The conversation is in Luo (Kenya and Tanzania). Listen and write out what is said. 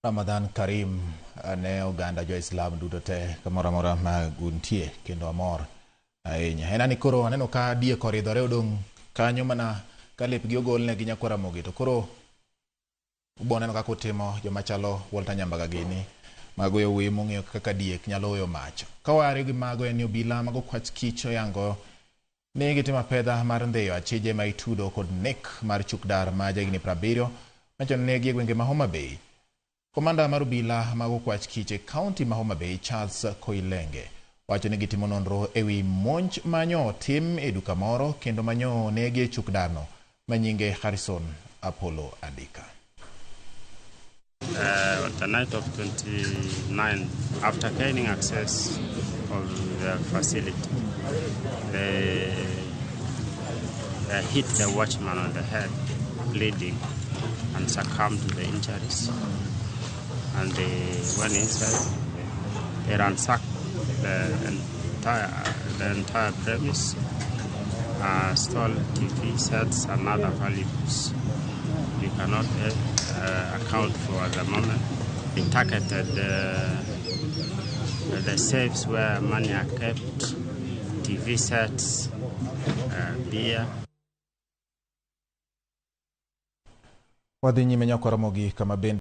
Ramadhan Karim ne oganda jo-Islam duto te kamoro amora ma guntie kendo amor ahinya. En ani koro aneno ka diek oridhore odong' kanyo mana ka lepgi ogolnegi nyakwar Ramogi to koro ubo neno kaka utimo joma chalo Walter Nyambaga gini magoyo wuoyi mong'eyo kaka diek nyalo oyo mach. Ka wariyo gi mago en ni obila mag okwach kich oyango ni gitimo apedha mar ndhiyo achije ma itudo kod nek mar chukdar ma jahigni 70 machon negi e gwenge ma Homa Bay. Komanda mar obila mag okwach kich e kaunti ma Homa Bay Charles Koilenge wacho ni gitimo nonro ewi monj manyo otim e duka moro kendo manyo negi e chukdarno manyinge Harrison Apollo Andika. On the night of 29, after gaining access of the facility, they hit the watchman on the head, bleeding, and succumbed to the injuries. And they went inside, they ransacked the entire premise, stole TV sets and other valuables. We cannot account for at the moment. They targeted the safes where money are kept, TV sets, beer. Wadhi nyime nyakwar Ramogi kama bende